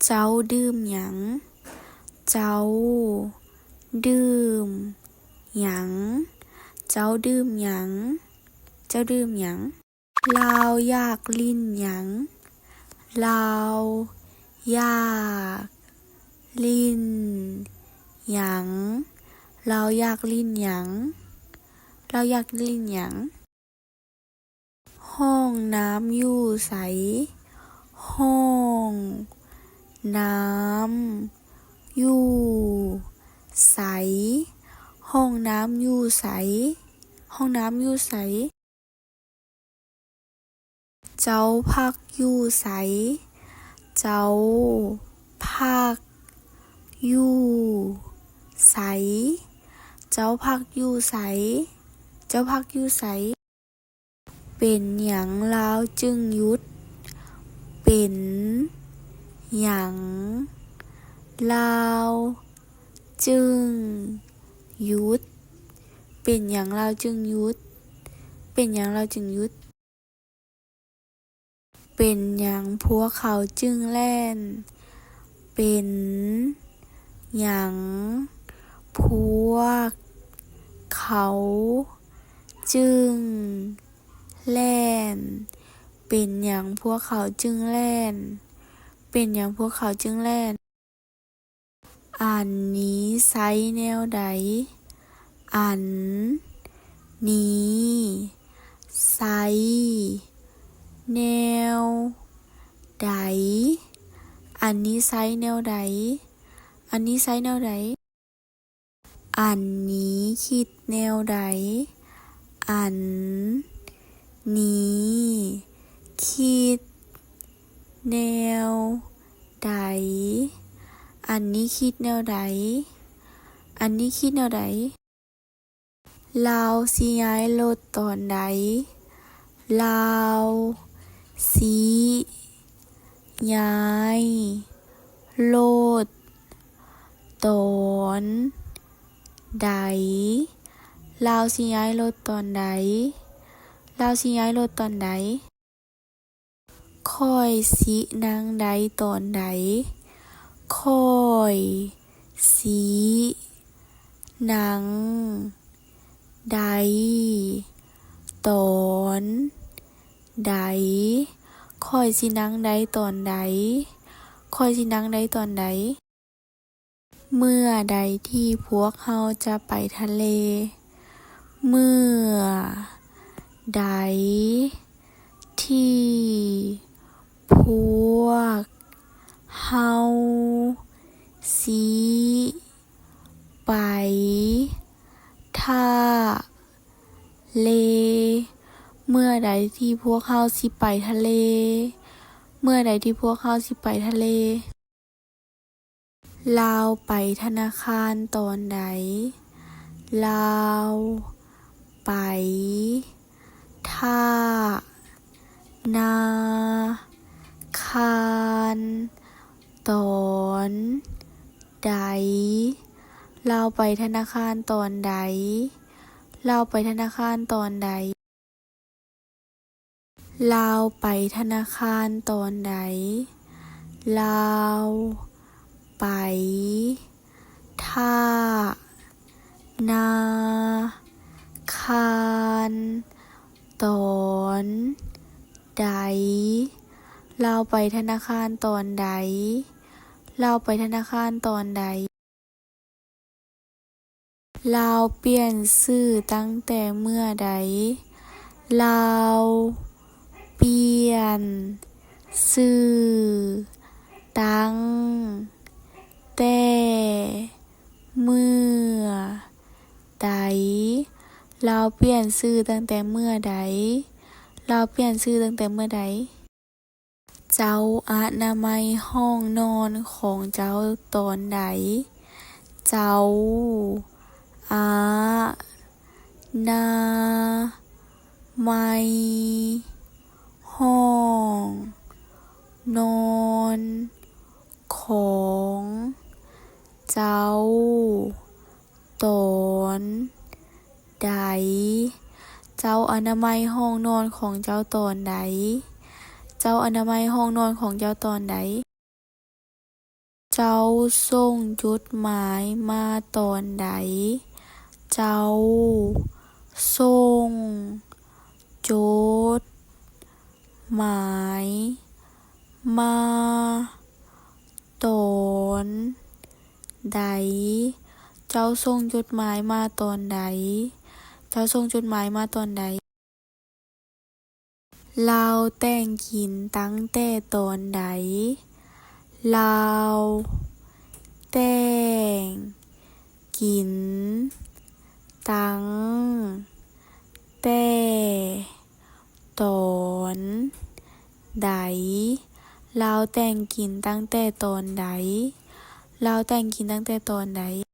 ເຈົ້າດື່ມຫຍັງ? ເຈົ້າດື່ມຫຍັງ? ເຈົ້າດື່ມຫຍັງ? ເຈົ້າດື່ມຫຍັງ? ລາວຢາກຫຼິ້ນຫຍັງ? ລາວຢາກຫຼິ້ນຫຍັງ? ລາວຢາກຫຼິ້ນຫຍັງ? ລາວຢາກຫຼິ້ນຫຍັງ? ຫ້ອງນ້ຳຢູ່ໃສ? ຫ້ອງນ້ຳຢູ່ໃສ? ຫ້ອງນ້ຳຢູ່ໃສ? ຫ້ອງນ້ຳຢູ່ໃສ? ເຈົ້າພັກຢູ່ໃສ? ເຈົ້າພັກຢູ່ໃສ? ເຈົ້າພັກຢູ່ໃສ? ເຈົ້າພັກຢູ່ໃສ? ເປັນຫຍັງລາວຈຶ່ງຢຸດ? ເປັນຫຍັງລາວຈຶ່ງຢຸດ? ເປັນຫຍັງລາວຈຶ່ງຢຸດ? ເປັນຫຍັງລາວຈຶ່ງຢຸດ? ເປັນຫຍັງພວກເຂົາຈຶ່ງແລ່ນ? ເປັນຫຍັງພວກເຂົາຈຶ່ງແລ່ນ? ເປັນຫຍັງພວກເຂົາຈຶ່ງແລ່ນ? ເປັນຫຍັງພວກເຂົາຈຶ່ງແລ່ນ? ອັນນີ້ໃຊ້ແນວໃດ? ອັນນີ້ໃຊ້ແນວໃດ? ອັນນີ້ໃຊ້ແນວໃດ? ອັນນີ້ໃຊ້ແນວໃດ? ອັນນີ້ຄິດແນວໃດ? ອັນນີ້ຄິດແນວໃດ? ອັນນີ້ຄິດແນວໃດ? ອັນນີ້ຄິດແນວໃດ? ລາວຊິຍ້າຍລົດຕອນໃດ? ລາວຊິຍ້າຍລົດຕອນໃດ? ລາວຊິຍ້າຍລົດຕອນໃດ? ລາວຊິຍ້າຍລົດຕອນໃດ? ຂ້ອຍຊິນັ່ງໄດ້ຕອນໃດ? ຂ້ອຍຊິນັ່ງໄດ້ຕອນໃດ? ຂ້ອຍຊິນັ່ງໄດ້ຕອນໃດ? ຂ້ອຍຊິນັ່ງໄດ້ຕອນໃດ? ເມື່ອໃດທີ່ພວກເຮົາຈະໄປທະເລ? ເມື່ອໃດທີ່ພວກເຮົາຊິໄປທະເລ? ເມື່ອໃດທີ່ພວກເຮົາຊິໄປທະເລ? ເມື່ອໃດທີ່ພວກເຮົາຊິໄປທະເລ? ລາວໄປທະນາຄານຕອນໃດ? ລາວໄປທະນາຄານຕອນໃດ? ລາວໄປທະນາຄານຕອນໃດ? ລາວໄປທະນາຄານຕອນໃດ? ລາວໄປທະນາຄານຕອນໃດ? ລາວໄປທະນາຄານຕອນໃດ? ລາວໄປທະນາຄານຕອນໃດ? ລາວໄປທະນາຄານຕອນໃດ? ລາວປ່ຽນຊື່ຕັ້ງແຕ່ເມື່ອໃດ? ລາວປ່ຽນຊື່ຕັ້ງແຕ່ເມື່ອໃດ? ລາວປ່ຽນຊື່ຕັ້ງແຕ່ເມື່ອໃດ? ລາວປ່ຽນຊື່ຕັ້ງແຕ່ເມື່ອໃດ? ເຈົ້າອະນາໄມຫ້ອງນອນຂອງເຈົ້າຕອນໃດ? ເຈົ້າອະນາໄມຫ້ອງນອນຂອງເຈົ້າ ຕອນໃດ? ເຈົ້າອະນາໄມຫ້ອງນອນຂອງເຈົ້າຕອນໃດ? ເຈົ້າອະນາໄມຫ້ອງນອນຂອງເຈົ້າຕອນໃດ? ເຈົ້າສົ່ງຈົດໝາຍມາຕອນໃດ? ເຈົ້າສົ່ງຈົດໝາຍມາຕອນໃດ? ເຈົ້າສົ່ງຈົດໝາຍມາຕອນໃດ? ເຈົ້າສົ່ງຈົດໝາຍມາຕອນໃດ? ລາວແຕ່ງກິນຕັ້ງແຕ່ຕອນໃດ? ລາວແຕ່ງກິນຕັ້ງແຕ່ຕອນໃດ? ລາວແຕ່ງກິນຕັ້ງແຕ່ຕອນໃດ? ລາວແຕ່ງກິນຕັ້ງແຕ່ຕອນໃດ?